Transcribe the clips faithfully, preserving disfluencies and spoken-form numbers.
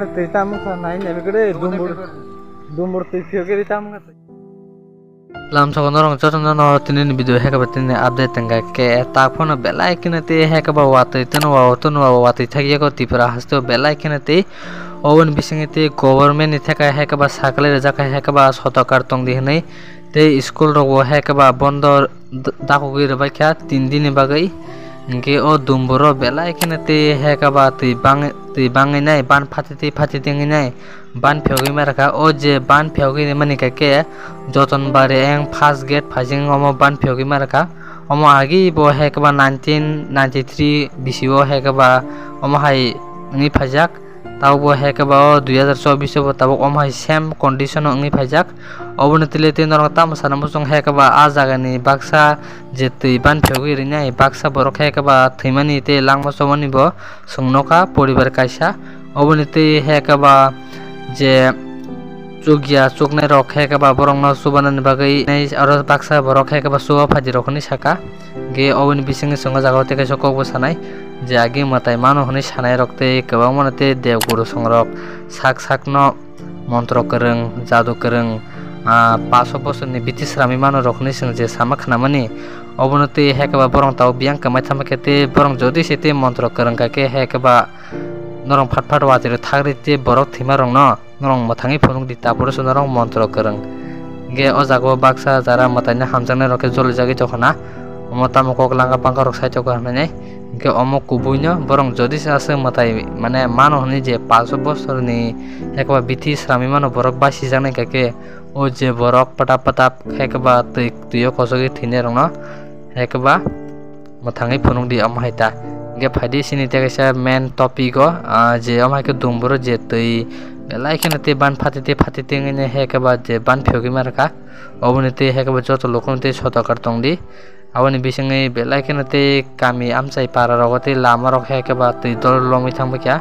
Twi tamo kha nai nai bigre dumbur, dumbur twi phiyogwi tamo kha. Lamsogo norok jotono no tini ni video hekaba tini update tengka ke tak phano belai kheno tei hekaba watwi tono wa tono wa watwi thakya ko Tripura haste o belai kheno tei oboni bisingo tei government ni theka hekaba sakle rijak hai hekaba sotokar tongdi hinwi tei school rok bo hekaba bondo d-, dakugwi rwbaikha tin dini bagwi. Hinkhe o dumburo belai kheno tei hekaba twi bang-, twi bangwi nai ban phati tei phati tengwi nai ban phiyogwi ma rwkha. O je ban phiyogwi mani kha khe Jotonbari eng first gate phaising omo ban phiyogwi ma rwkha. Omo agi bo hekaba nineteen ninety-three bisi o hekaba omo hai wngwi phaijak. Tabuk bo hekaba o dui hazar chobbish o bo tabuk omo hai same condition o wngwi phaijak. Oboni tile tei norok tamo sana muchung hekaba a jagani baksa je twi ban phiyogwi rinai baksa borok hekaba thwimani tei langma chobani bo chwng nokha poribar kaisa. Oboni tei hekaba je chukya chuknai rok hekaba borokno chubanani bagwi aro baksa borok hekaba chuba phaidi rok hinwi saka. Ge oboni bisingo chwng o jaga o tei kaisa kok bo sanai je agi mwtai mano hinwi sanai rok tei kwbangma no tei dev guru song rok sak sak no montro kwrwng, jadu kwrwng, ah, paso bosor ni biti srami mano rok hinwi chwng je sama khna mani. Obono tei hekaba borok tabuk biyang kwmai thangma khe tei borok jodi se tei montro kwrwng kha khe hekaba norok phat phat watwi rw thak ri tei borok thwima rok no. Norok mwthangwi phunuk di, tapore se norok montro kwrwng. Hinkhe o jaga o baksa jara mwtaino hamjaknai rok khe jolijagwi tongkha na. Omo tamo kok langka bangkha rok sai tongkha hinwi. Hinkhe omo kubui no borok jodi se aswk mwtai mane mano hinwi je paso bosor ni hekaba bithi sramwi mano borok basijaknai hinkhe o je borok pata pata hekaba twi, twi o kosogwi thwinai rok no hekaba. Mwthangwi phunuk di omo hai ta. Hinkhe phaidi sini tei kaisa main topic o, ah, je omo hai khe dumburo je twi belai kheno tei ban phati tei phati tei wngwi hai khe ba je ban phiyogwi ma rwkha. Oboni tei hai khe ba joto lukuno tei sotokar tong di. Aboni bisingwi belai kheno tei kami amchai para rogo tei lama rok hai khe ba twi dol lomwi thangbai kha.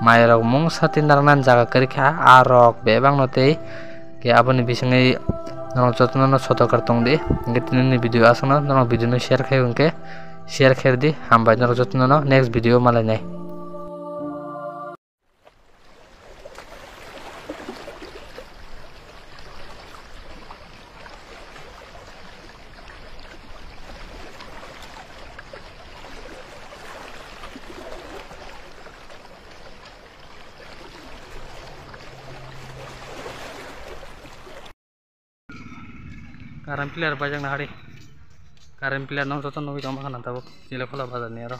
Mai rok mungsa tei narwknani jaga kwrwi kha. Ah rok bebak no tei Khe aboni bisingwi norok jotono no sotokar tong di. Hinkhe tini ni video aswkno norok video no share khai hinkhe share khe di. Hambai norok jotono no next video malainai. Current pillar baijak na hari. Current pillar no joto nugwi tongma khana tabuk Chilakhola bazar ni aro.